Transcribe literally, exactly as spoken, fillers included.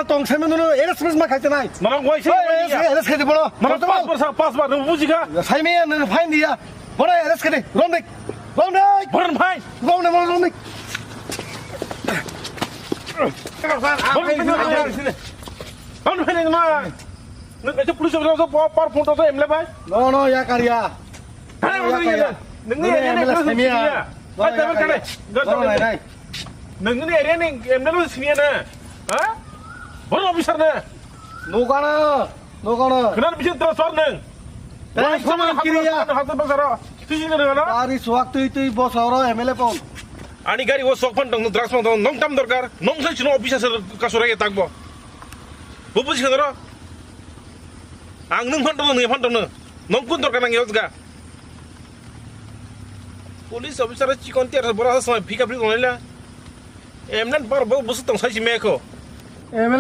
Tong saimano no arrest ma khaite nai. Nono wai se Oi, wai arrest, ya. Arrest khaite bono. Nono Tong pas bar sa, pas bar, nung buji kha. Saimano no fine dia. Bono arrest khaite. Romdik. Romdik. Bono fine. Romdik, bono romdik. Bono fine, bono fine. Bono fine ma. Nung kaisa police officer so par phone to M L A bai. No, no, ya karya. Hai, no, ya bono karya. Nung ni M L A saimia. Hai, tabar kare. Bono nai nai. Nungni area ni M L A no siniya na? Ha? Boro officer na? Nukana, nukana. Kenar bisin transfer nung. Transfer nung kiriya. Hajar basaro. Tisi na na? Ari suak tui tui bosoro M L A pon. Ani gari o sok phan tong, drugs phan tong, nong tam dorkar. Nong sai chino officer sir kasora ye takbo. Bo buji khanaro. Ang nung phan tong, nung phan tong. Nong kun dorkar nang yosga. Police officer chikon tiar bora sa samai phika phri tonglai la. Emnan bar bo busuk tong sai si mekho. M L A